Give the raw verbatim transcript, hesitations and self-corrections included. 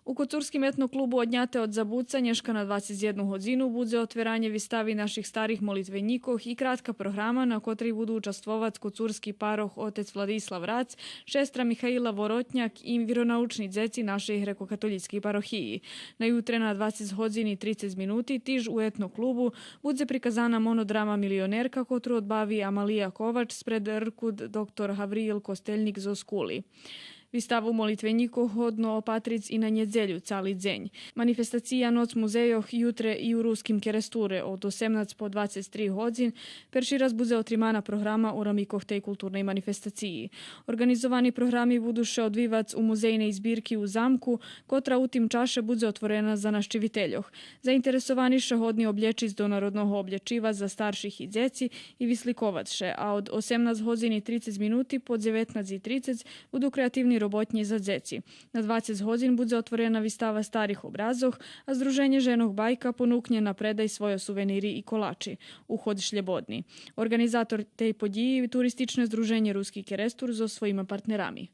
У Коцурским етно-клубу Одняте од забуца нєшка на двацец єдну годзину будзе отверанє вистави наших старих молитвенїкох и кратка програма на котрей буду участвовац коцурски парох отец Владислав Рац, шестра Михаїла Воротняк и виронаучни дзеци нашей грекокатолїцкей парохиї. На ютре на двацец годзин и трицец минути тиж у етно-клубу будзе приказана монодрама Милионерка котру одбави Амалия Ковач спред РКУД доктор Гавриїл Костельник зоз Кули. Виставу молитвенїкох годно опатриц и на нєдзелю цали дзень. Манифестация Ноц музейох ютре и у Руским Керестуре од осемнац по двацец три годзин перши раз будзе отримана програма у рамикох тей културней манифестациї. Орґанизовани програми буду ше одвивац у музейней збирки у замку, котра у тим чаше будзе отворена за нащивительох. Заинтересовани ше годни облєчиц до народного облєчива за старших и дзеци и висликовац ше, а од осемнац годзин и трицец минути по дзеветнац и трицец буду креативни роботнї за дзеци. На двацец годзин будзе отворена вистава старих образох, а Здруженє женох Байка понукнє на предай свойо сувенири и колачи. Уход шлєбодни. Орґанизатор тей подїї Туристичне здруженє Руски Керестур зоз своїма партнерами.